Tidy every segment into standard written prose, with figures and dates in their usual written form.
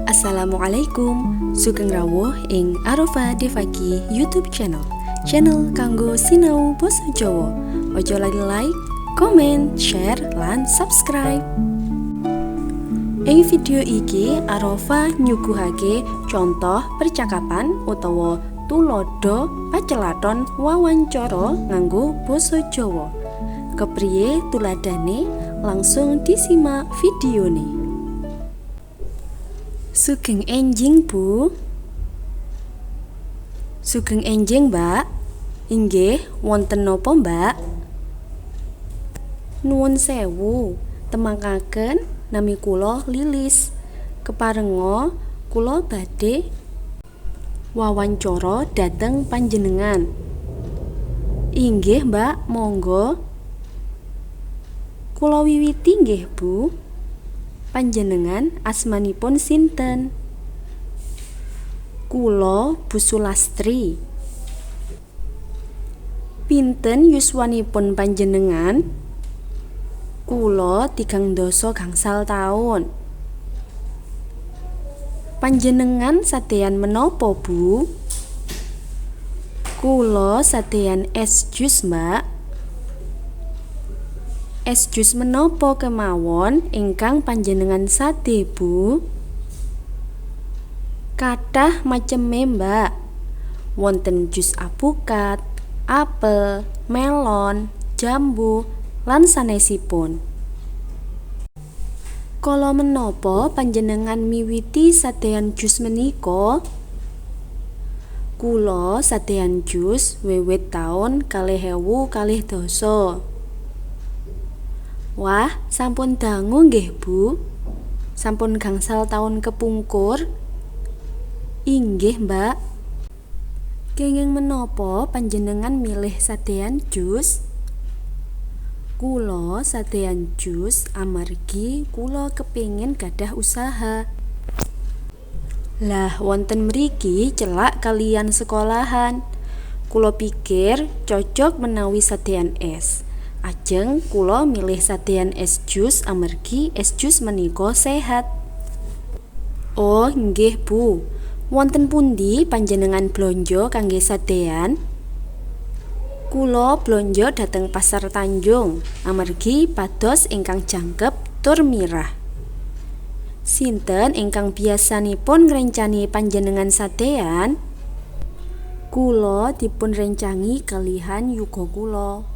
Assalamualaikum, sugeng rawuh ing Arofa Devaki YouTube channel. Channel kanggo sinau basa Jawa. Ojo lali like, comment, share, lan subscribe. Ing video iki Arofa nyuguhake contoh percakapan utawa tulodo pacelaton wawancara nganggo basa Jawa. Kepriye tuladane? Langsung disimak videone. Sugeng enjing, Bu. Sugeng enjing, Mbak. Inggih, wonten napa, Mbak? Nuwun sewu, temangaken, nami kula Lilis. Keparenga kula badhe wawancara dhateng panjenengan. Inggih, Mbak, monggo. Kula wiwiti nggih, Bu. Panjenengan asmanipun sinten? Kula Bu Sulastri. Pinten yuswanipun panjenengan? Kula 35 taun. Panjenengan sadeyan menapa, Bu? Kula sadeyan es jus, Mbak. Es jus menapa kemawon ingkang panjenengan sade, Bu? Kathah maceme, Mbak. Wonten jus apukat, apel, melon, jambu, lan sanesipun. Kala menapa panjenengan miwiti sadeyan jus menika? Kula sadeyan jus wiwit taun 2012. Wah, sampun dangu nggih, Bu. Sampun gangsal taun kepungkur. Inggih, Mbak. Kenging menapa panjenengan milih sadeyan jus? Kula sadeyan jus amargi kula kepingin gadah usaha. Lah, wonten mriki celak kaliyan sekolahan. Kula pikir cocok menawi sadeyan es. Ajeng kula milih sadeyan es jus amargi es jus menika sehat. Oh, nggih, Bu. Wonten pundi panjenengan blonjo kangge sadeyan? Kula blonjo dhateng Pasar Tanjung amargi pados ingkang jangkep tur mirah. Sinten ingkang biyasanipun ngrencangi panjenengan sadeyan? Kula dipunrencangi kalihan yuga kula.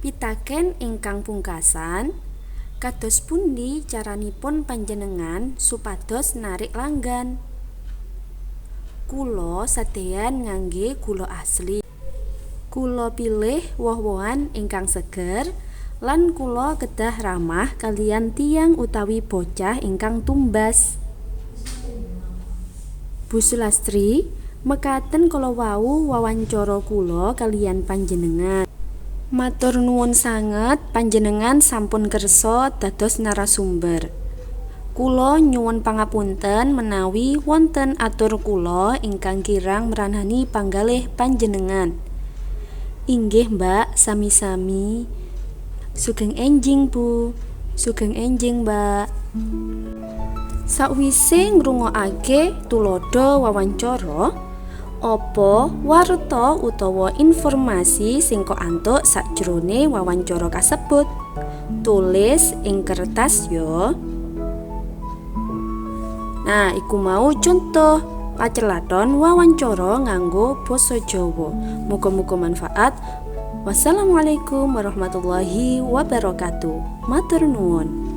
Pitaken ingkang pungkasan, kados pundi caranipun panjenengan supados narik langgan? Kula sadeyan ngangge gula asli. Kula pilih woh-wohan ingkang seger lan kula kedah ramah kaliyan tiyang utawi bocah ingkang tumbas. Bu Sulastri, mekaten kala wau wawancara kula kaliyan panjenengan. Matur nuwun sanget panjenengan sampun kersa dados narasumber. Kula nyuwun pangapunten menawi wonten atur kula ingkang kirang mranani panggalih panjenengan. Inggih, Mbak, sami-sami. Sugeng enjing, Bu. Sugeng enjing, Mbak. Sakwise ngrungokake tuladha wawancara, apa warta utawa informasi sing kok antuk sakjroning wawancara kasebut? Tulis ing kertas ya. Nah, iku mau contoh pacelaton wawancara nganggo basa Jawa. Muga-muga manfaat. Wassalamualaikum warahmatullahi wabarakatuh. Matur nuwun.